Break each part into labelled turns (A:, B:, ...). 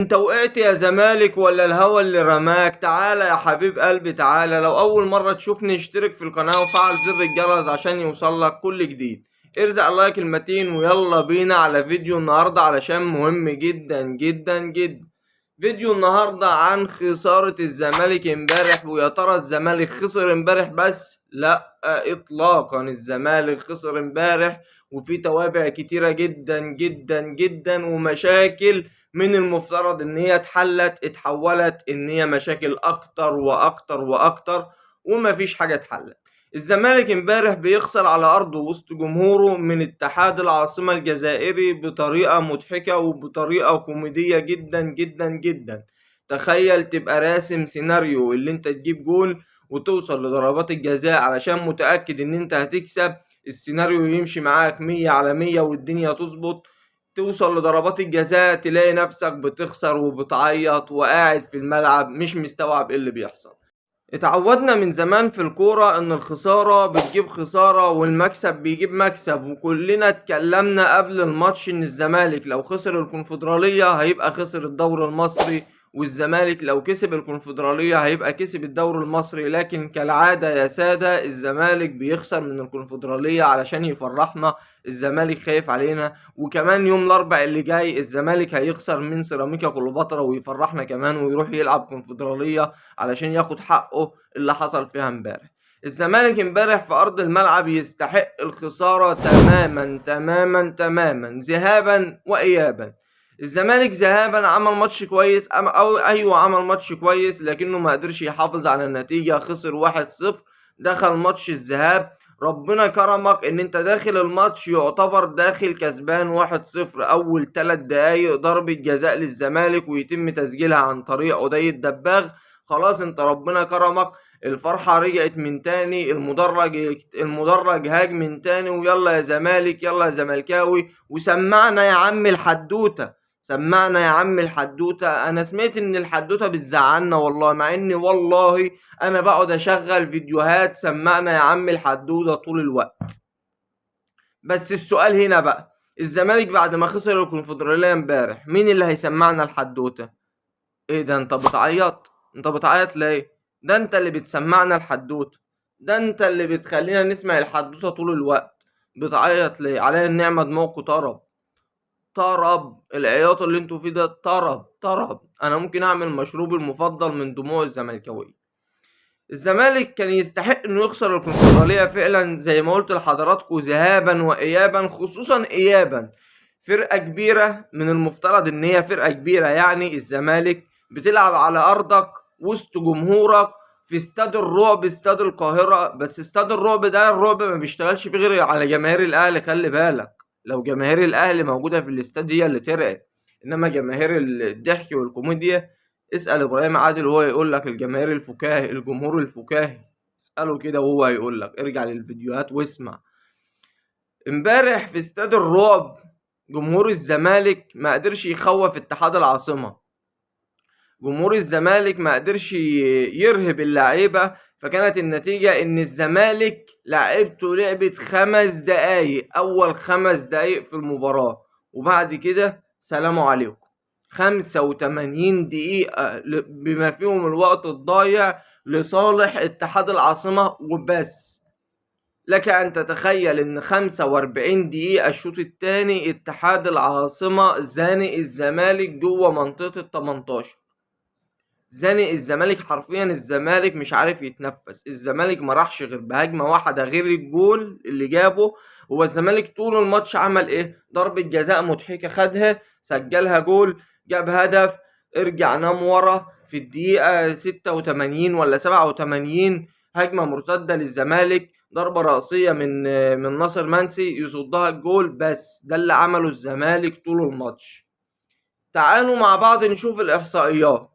A: انت وقعت يا زمالك ولا الهوى اللي رماك؟ تعالى يا حبيب قلبي تعالى. لو اول مرة تشوفني اشترك في القناة وفعل زر الجرس عشان يوصلك كل جديد. ارزع ال like المتين ويلا بينا على فيديو النهاردة علشان مهم جدا جدا جدا. فيديو النهاردة عن خسارة الزمالك امبارح، ويا ترى الزمالك خسر امبارح بس؟ لا اطلاقا، الزمالك خسر امبارح وفي توابع كتيرة جدا جدا جدا ومشاكل من المفترض ان هي اتحلت اتحولت ان هي مشاكل اكتر واكتر واكتر ومفيش حاجة اتحلت. الزمالك امبارح بيخسر على ارضه وسط جمهوره من اتحاد العاصمة الجزائري بطريقة مضحكة وبطريقة كوميدية جدا جدا جدا. تخيل تبقى راسم سيناريو اللي انت تجيب جول وتوصل لضربات الجزاء علشان متأكد ان انت هتكسب، السيناريو يمشي معاك 100 على 100 والدنيا تظبط، توصل لضربات الجزاء تلاقي نفسك بتخسر وبتعيط وقاعد في الملعب مش مستوعب ايه اللي بيحصل. اتعودنا من زمان في الكورة ان الخسارة بتجيب خسارة والمكسب بيجيب مكسب، وكلنا اتكلمنا قبل الماتش ان الزمالك لو خسر الكونفدرالية هيبقى خسر الدوري المصري، والزمالك لو كسب الكونفدرالية هيبقى كسب الدوري المصري. لكن كالعادة يا سادة الزمالك بيخسر من الكونفدرالية علشان يفرحنا، الزمالك خايف علينا. وكمان يوم الاربع اللي جاي الزمالك هيخسر من سيراميكا كليوباترا ويفرحنا كمان ويروح يلعب كونفدرالية علشان ياخد حقه اللي حصل فيها امبارح. الزمالك امبارح في ارض الملعب يستحق الخسارة تماما تماما تماما، ذهابا وايابا. الزمالك ذهابا عمل ماتش كويس، او ايوه عمل ماتش كويس، لكنه ما قدرش يحافظ على النتيجة، خسر 1-0. دخل ماتش الذهاب ربنا كرمك ان انت داخل الماتش يعتبر داخل كسبان 1-0، اول 3 دقايق ضربة جزاء للزمالك ويتم تسجيلها عن طريق عدي الدباغ. خلاص انت ربنا كرمك، الفرحة رجعت من تاني، المدرج هاج من تاني، ويلا يا زمالك يلا يا زملكاوي، وسمعنا يا عم الحدوتة، سمعنا يا عم الحدوتة. انا سمعت ان الحدوتة بتزعلنا والله، مع اني والله انا بقعد اشغل فيديوهات سمعنا يا عم الحدوتة طول الوقت. بس السؤال هنا بقى، الزمالك بعد ما خسر الكونفدرالية امبارح مين اللي هيسمعنا الحدوتة؟ ايه ده انت بتعيط؟ انت بتعيط ليه؟ ده انت اللي بتسمعنا الحدوتة، ده انت اللي بتخلينا نسمع الحدوتة طول الوقت، بتعيط ليه؟ عليا النعمة دماغكوا طرب طرب، العياط اللي انتوا فيه ده طرب طرب. انا ممكن اعمل مشروبي المفضل من دموع الزملكاوية. الزمالك كان يستحق انه يخسر الكونفدرالية فعلا زي ما قلت لحضراتكم، ذهابا وايابا، خصوصا ايابا. فرقة كبيرة من المفترض ان هي فرقة كبيرة، يعني الزمالك بتلعب على ارضك وسط جمهورك في استاد الرعب، استاد القاهرة. بس استاد الرعب ده الرعب ما بيشتغلش فيه غير على جماهير الاهلي، خلي بالك، لو جماهير الاهلي موجودة في الاستاد هي اللي ترعب، انما جماهير الضحك والكوميديا اسأل ابراهيم عادل وهو يقول لك الجماهير الفكاهي، الجمهور الفكاهي، اسأله كده وهو هيقول لك، ارجع للفيديوهات واسمع. امبارح في استاد الرعب جمهور الزمالك ما قدرش يخوف اتحاد العاصمة، جمهور الزمالك ما قدرش يرهب اللعيبة، فكانت النتيجة ان الزمالك لعبته لعبة 5 دقايق، اول 5 دقايق في المباراة، وبعد كده سلام عليكم. 85 دقيقة بما فيهم الوقت الضايع لصالح اتحاد العاصمة وبس. لك أن تتخيل إن 45 دقيقة الشوط الثاني اتحاد العاصمة زانق الزمالك جوه منطقة ال18، زانق الزمالك حرفيا، الزمالك مش عارف يتنفس، الزمالك ما راحش غير بهجمة واحدة غير الجول اللي جابه. هو الزمالك طول الماتش عمل ايه؟ ضربة جزاء مضحكة خدها سجلها جول، جاب هدف، ارجع نام ورا في الدقيقة 86 ولا 87، هجمة مرتدة للزمالك، ضربة رأسية من ناصر منسي يصدها الجول، بس ده اللي عمله الزمالك طول الماتش. تعالوا مع بعض نشوف الإحصائيات،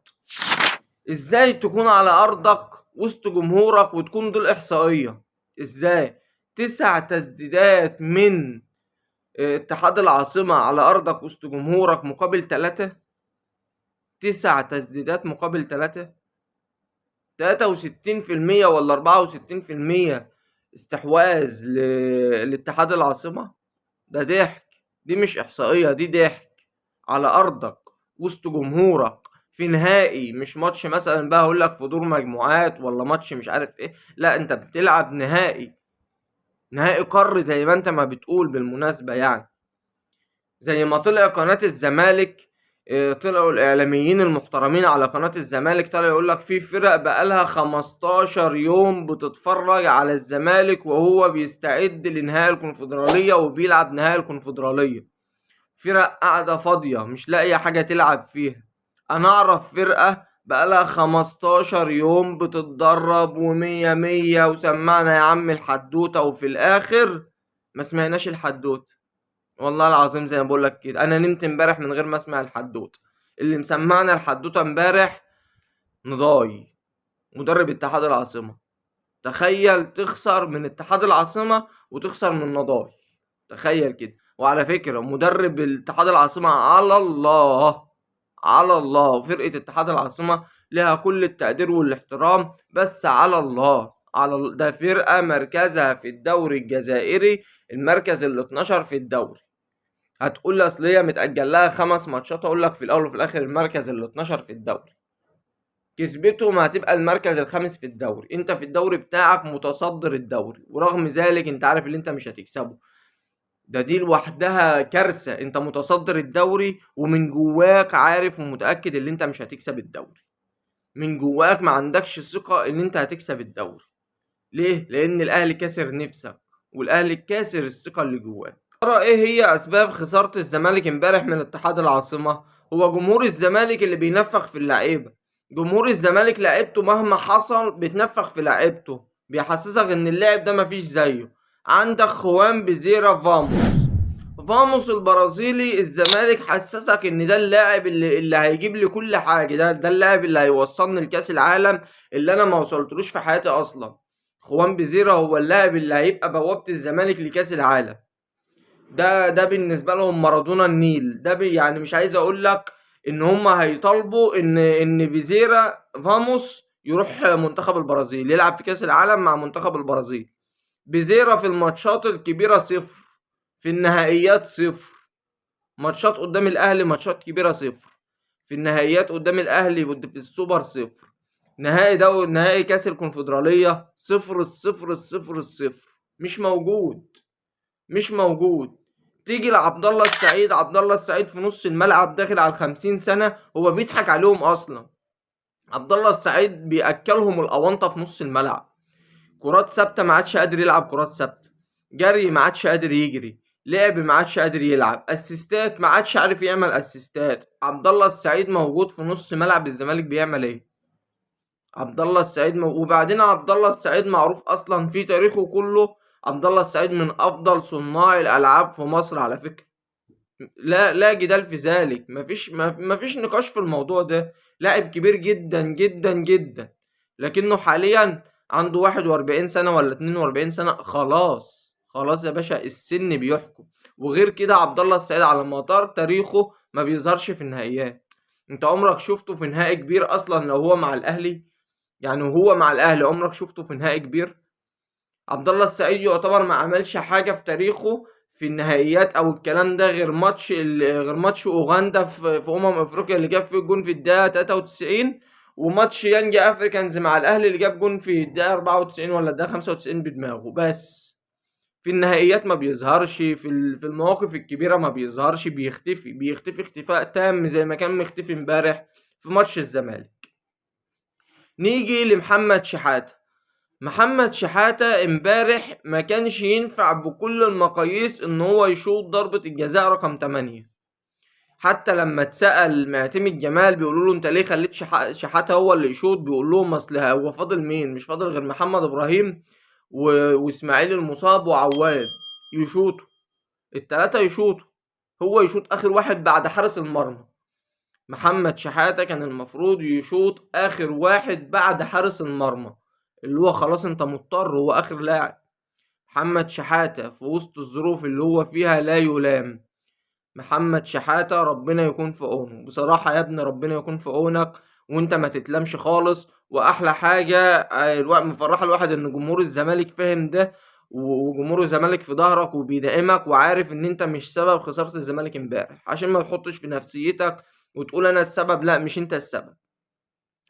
A: ازاي تكون على ارضك وسط جمهورك وتكون دي الاحصائية؟ ازاي 9 تسديدات من اتحاد العاصمة على ارضك وسط جمهورك مقابل 3، 9 تسديدات مقابل 3، 63% ولا 64% استحواذ لاتحاد العاصمة. ده ضحك، دي مش احصائية، دي ضحك. على ارضك وسط جمهورك في نهائي، مش ماتش مثلا بقى اقول لك في دور مجموعات ولا ماتش مش عارف ايه، لا انت بتلعب نهائي، نهائي قاري زي ما انت ما بتقول. بالمناسبة يعني زي ما طلع قناة الزمالك، طلعوا الإعلاميين المحترمين على قناة الزمالك، طلع يقول لك في فرق بقالها 15 يوم بتتفرج على الزمالك وهو بيستعد لنهائي الكونفدرالية وبيلعب نهائي الكونفدرالية. فرق قاعدة فاضية مش لاقية حاجة تلعب فيها. أنا أعرف فرقة بقالها 15 يوم بتتدرب ومية مية، وسمعنا يا عم الحدوتة، وفي الآخر ما سمعناش الحدوتة. والله العظيم زي ما بقول لك كده، انا نمت امبارح من غير ما اسمع الحدوتة. اللي مسمعنا الحدوتة امبارح نضاي مدرب اتحاد العاصمة. تخيل تخسر من اتحاد العاصمة وتخسر من نضاي، تخيل كده. وعلى فكرة مدرب الاتحاد العاصمة على الله، على الله، فرقه اتحاد العاصمة لها كل التقدير والاحترام، بس على الله، على الله. ده فرقه مركزها في الدوري الجزائري المركز ال 12 في الدوري. هتقول لي اصل هي متأجل لها 5 ماتشات، اقول لك في الاول وفي الاخر المركز ال 12 في الدوري، كسبتهم هتبقى المركز الخامس في الدوري. انت في الدوري بتاعك متصدر الدوري، ورغم ذلك انت عارف اللي انت مش هتكسبه. ده دي لوحدها كارثة، انت متصدر الدوري ومن جواك عارف ومتأكد اللي انت مش هتكسب الدوري، من جواك ما عندكش ثقة ان انت هتكسب الدوري. ليه؟ لان الاهلي كاسر نفسك، والاهلي كاسر الثقة اللي جواك. ترى ايه هي اسباب خسارة الزمالك امبارح من اتحاد العاصمة؟ هو جمهور الزمالك اللي بينفخ في اللعيبة. جمهور الزمالك لعيبته مهما حصل بتنفخ في لعيبته، بيحسسك ان اللاعب ده مفيش زيه. عندك خوان بيزيرا فاموس، فاموس البرازيلي، الزمالك حسسك ان ده اللاعب اللي هيجيب لي كل حاجة، ده اللاعب اللي هيوصلني لكاس العالم اللي انا ما وصلتلوش في حياتي اصلا. خوان بيزيرا هو اللاعب اللي هيبقى بوابة الزمالك لكاس العالم. ده بالنسبة لهم مارادونا النيل. ده يعني مش عايز اقول لك ان هم هيطالبوا ان بيزيرا فاموس يروح منتخب البرازيل يلعب في كاس العالم مع منتخب البرازيل. بيزيرا في الماتشات الكبيرة صفر، في النهائيات صفر، ماتشات قدام الاهلي ماتشات كبيرة صفر، في النهائيات قدام الاهلي في السوبر صفر، نهائي دوري نهائي كاس الكونفدراليه صفر صفر صفر صفر، مش موجود، مش موجود. تيجي لعبد الله السعيد، عبد الله السعيد في نص الملعب داخل على 50 سنة، هو بيضحك عليهم اصلا. عبد الله السعيد بياكلهم الاونطه في نص الملعب، كرات ثابتة ما عادش قادر يلعب كرات ثابتة، جري ما عادش قادر يجري، لعب ما عادش قادر يلعب، اسيستات ما عادش عارف يعمل اسيستات. عبد الله السعيد موجود في نص ملعب الزمالك بيعمل ايه؟ عبد الله السعيد وبعدين عبد الله السعيد معروف اصلا في تاريخه كله، عبد الله السعيد من افضل صناع الالعاب في مصر على فكرة، لا جدال في ذلك، مفيش نقاش في الموضوع ده. لاعب كبير جدا جدا جدا، لكنه حاليا عنده 41 سنة ولا 42 سنة، خلاص خلاص يا باشا السن بيحكم. وغير كده عبد الله السعيد على مدار تاريخه ما بيظهرش في النهائيات. انت عمرك شفته في نهائي كبير اصلا لو هو مع الاهلي؟ يعني وهو مع الاهلي عمرك شفته في نهائي كبير؟ عبد الله السعيد يعتبر ما عملش حاجة في تاريخه في النهائيات او الكلام ده غير ماتش اوغندا في افريقيا اللي جاب فيه الجون في الدقيقة 93، وماتش يانج افريكانز مع الاهلي اللي جاب جون في الدقيقة 94 ولا الدقيقة 95 بدماغه. بس في النهائيات ما بيظهرش، في المواقف الكبيرة ما بيظهرش، بيختفي اختفاء تام زي ما كان مختفي امبارح في ماتش الزمالك. نيجي لمحمد شحاته. محمد شحاته امبارح ما كانش ينفع بكل المقاييس ان هو يشوط ضربة الجزاء رقم 8. حتى لما اتسأل معتمد جمال بيقولوا له انت ليه خليت شحاته هو اللي يشوط، بيقول لهم اصل هو فاضل مين؟ مش فاضل غير محمد ابراهيم واسماعيل المصاب وعواد يشوطوا، التلاتة يشوطوا، هو يشوط اخر واحد بعد حارس المرمى. محمد شحاته كان المفروض يشوط اخر واحد بعد حارس المرمى، اللي هو خلاص انت مضطر، هو اخر لاعب. محمد شحاته في وسط الظروف اللي هو فيها لا يلام. محمد شحاته ربنا يكون في عونه بصراحة يا ابني، ربنا يكون في عونك وانت ما تتلمش خالص. واحلى حاجة مفرحة الواحد ان جمهور الزمالك فاهم ده، وجمهور الزمالك في ظهرك وبيدعمك وعارف ان انت مش سبب خسارة الزمالك امبارح، عشان ما تحطش في نفسيتك وتقول انا السبب. لا، مش انت السبب.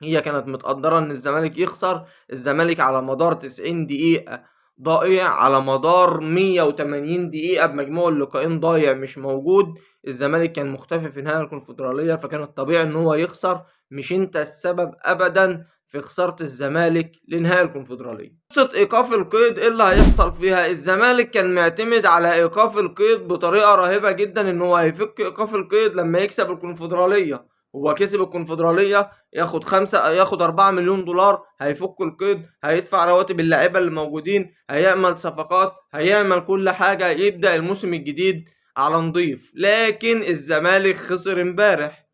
A: هي كانت متقدرة ان الزمالك يخسر. الزمالك على مدار 90 دقيقة ضايع، على مدار 180 دقيقة بمجموع اللقاءين ضايع، مش موجود. الزمالك كان مختفي في نهائي الكونفدرالية، فكان الطبيعي ان هو يخسر. مش انت السبب ابدا في خسارة الزمالك لنهائي الكونفدرالية. قصة ايقاف القيد ايه اللي هيحصل فيها؟ الزمالك كان معتمد على ايقاف القيد بطريقة رهيبة جدا، ان هو هيفك ايقاف القيد لما يكسب الكونفدرالية. هو كسب الكونفدرالية، ياخد 5، ياخد 4 مليون دولار، هيفك القيد، هيدفع رواتب اللعيبة اللي موجودين، هيعمل صفقات، هيعمل كل حاجة، يبدأ الموسم الجديد على نضيف. لكن الزمالك خسر امبارح.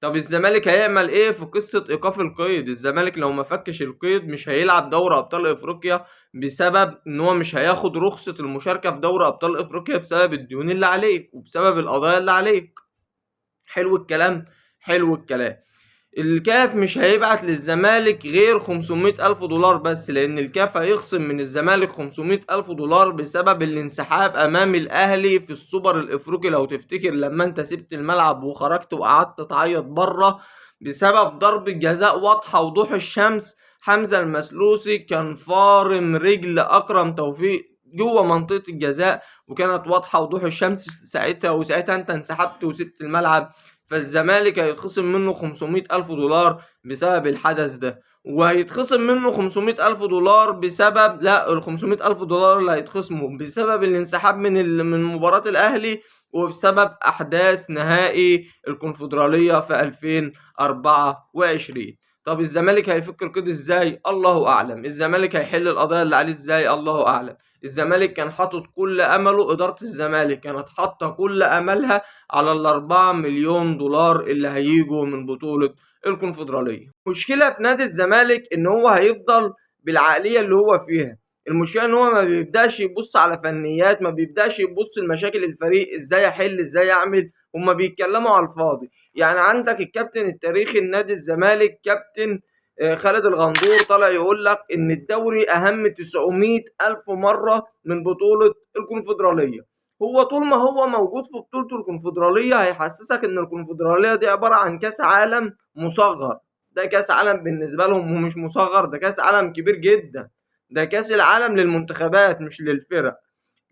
A: طب الزمالك هيعمل ايه في قصة ايقاف القيد؟ الزمالك لو ما فكش القيد مش هيلعب دوري ابطال افريقيا، بسبب ان هو مش هياخد رخصة المشاركة في دوري ابطال افريقيا بسبب الديون اللي عليك وبسبب القضايا اللي عليك. حلو الكلام، حلو الكلام. الكاف مش هيبعت للزمالك غير 500 ألف دولار بس، لأن الكاف هيخصم من الزمالك 500 ألف دولار بسبب الانسحاب أمام الأهلي في السوبر الإفريقي. لو تفتكر لما أنت سبت الملعب وخرجت وقعدت تعيط بره بسبب ضربة جزاء واضحة وضوح الشمس، حمزة المسلوسي كان فارم رجل أكرم توفيق جوه منطقة الجزاء، وكانت واضحة وضوح الشمس ساعتها، وساعتها أنت انسحبت وسبت الملعب. فالزمالك هيتخصم منه 500 ألف دولار بسبب الحدث ده، وهيتخصم منه 500 ألف دولار بسبب، لا، ال 500 ألف دولار اللي هيتخصموا بسبب الانسحاب من مباراة الأهلي، وبسبب أحداث نهائي الكونفدرالية في 2024. طب الزمالك هيفك القيد ازاي؟ الله أعلم. الزمالك هيحل القضايا اللي عليه ازاي؟ الله أعلم. الزمالك كان حاطط كل أمله، إدارة الزمالك كانت حاطة كل أملها على 4 مليون دولار اللي هيجوا من بطولة الكونفدرالية. مشكلة في نادي الزمالك إن هو هيفضل بالعقلية اللي هو فيها. المشكلة إن هو ما بيبدأش يبص على فنيات، ما بيبدأش يبص لمشاكل الفريق، إزاي أحل، إزاي أعمل. هما بيتكلموا على الفاضي. عندك الكابتن التاريخي لنادي الزمالك كابتن خالد الغندور طالع يقول لك إن الدوري أهم 900 ألف مرة من بطولة الكونفدرالية. هو طول ما هو موجود في بطولة الكونفدرالية هيحسسك إن الكونفدرالية دي عبارة عن كاس عالم مصغر. ده كاس عالم بالنسبة لهم ومش مصغر، ده كاس عالم كبير جدا، ده كاس العالم للمنتخبات مش للفرق.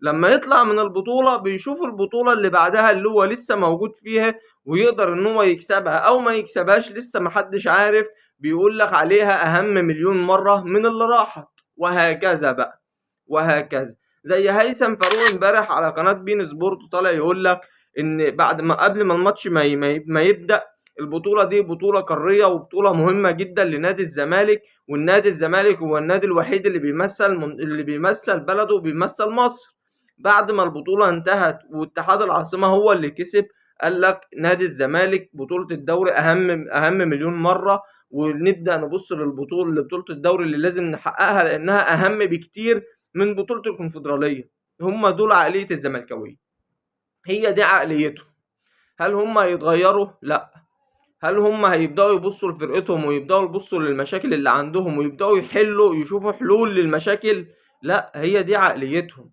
A: لما يطلع من البطولة بيشوف البطولة اللي بعدها اللي هو لسه موجود فيها ويقدر إن هو يكسبها أو ما يكسبهاش، لسه محدش عارف، بيقول لك عليها أهم مليون مرة من اللي راحت، وهكذا بقى وهكذا. زي هيثم فاروق امبارح على قناة بين سبورت طالع يقول لك إن قبل ما الماتش ما يبدأ، البطولة دي بطولة قارية وبطولة مهمة جدا لنادي الزمالك، والنادي الزمالك هو النادي الوحيد اللي بيمثل بلده وبيمثل مصر. بعد ما البطولة انتهت واتحاد العاصمة هو اللي كسب، قال لك نادي الزمالك بطولة الدوري أهم مليون مرة، ونبدأ نبص لبطولة الدوري اللي لازم نحققها لأنها أهم بكتير من بطولة الكونفدرالية. هم دول عقلية الزملكاوية، هي دي عقليتهم. هل هم هيتغيروا؟ لا. هل هم هيبدأوا يبصوا لفرقتهم ويبدأوا يبصوا للمشاكل اللي عندهم ويبدأوا يحلوا يشوفوا حلول للمشاكل؟ لا، هي دي عقليتهم.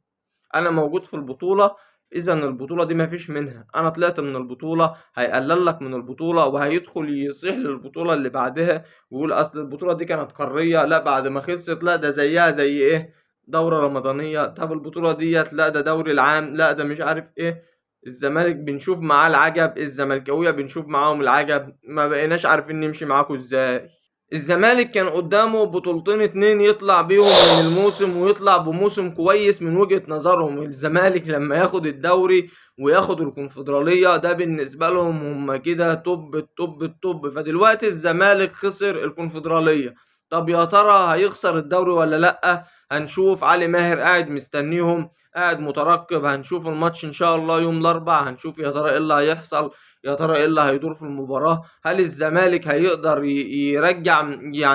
A: أنا موجود في البطولة، إذا البطولة دي مفيش منها، أنا طلعت من البطولة هيقلل لك من البطولة وهيدخل يصيح للبطولة اللي بعدها ويقول أصل البطولة دي كانت قارية، لا بعد ما خلصت لا ده زيها زي إيه دورة رمضانية، طب البطولة ديت لا ده دوري العام، لا ده مش عارف إيه. الزمالك بنشوف معاه العجب، الزملكاوية بنشوف معاهم العجب، ما بقيناش عارفين نمشي معاكم ازاي. الزمالك كان قدامه بطولتين اتنين يطلع بيهم من الموسم ويطلع بموسم كويس من وجهة نظرهم. الزمالك لما ياخد الدوري وياخد الكونفدرالية ده بالنسبة لهم هم كده top ال top ال top. فدلوقتي الزمالك خسر الكونفدرالية، طب يا ترى هيخسر الدوري ولا لأ؟ هنشوف. علي ماهر قاعد مستنيهم، قاعد مترقب، هنشوف الماتش ان شاء الله يوم الاربعاء، هنشوف يا ترى ايه اللي هيحصل، يا ترى ايه اللي هيدور في المباراة. هل الزمالك هيقدر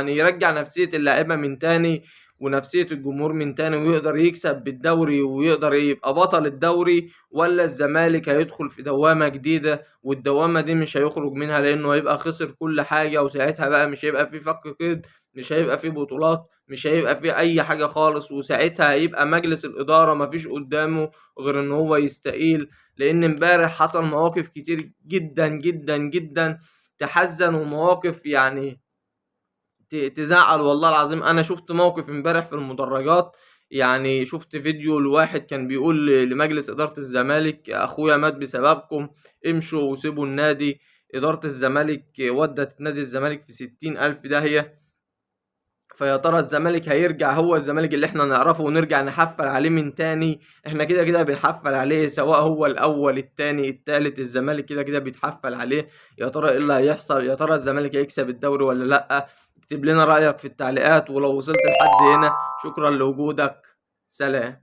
A: يرجع نفسية اللاعيبة من تاني ونفسية الجمهور من تاني ويقدر يكسب بالدوري ويقدر يبقى بطل الدوري، ولا الزمالك هيدخل في دوامة جديدة والدوامة دي مش هيخرج منها لأنه هيبقى خسر كل حاجة، وساعتها بقى مش هيبقى في فك قيد، مش هيبقى في بطولات، مش هيبقى في أي حاجة خالص، وساعتها هيبقى مجلس الإدارة مفيش قدامه غير إن هو يستقيل. لأن امبارح حصل مواقف كتير جدا جدا جدا تحزن ومواقف يعني تزعل والله العظيم. انا شفت موقف امبارح في المدرجات، يعني شفت فيديو لواحد كان بيقول لمجلس إدارة الزمالك اخويا مات بسببكم، امشوا وسيبوا النادي. إدارة الزمالك ودت نادي الزمالك في 60,000 داهية. فيا ترى الزمالك هيرجع هو الزمالك اللي احنا نعرفه ونرجع نحفل عليه من تاني؟ احنا كده كده بنحفل عليه، سواء هو الاول التاني التالت، الزمالك كده كده بيتحفل عليه. يا ترى ايه اللي هيحصل؟ يا ترى الزمالك هيكسب الدوري ولا لا؟ اكتب لنا رأيك في التعليقات، ولو وصلت لحد هنا شكرا لوجودك، سلام.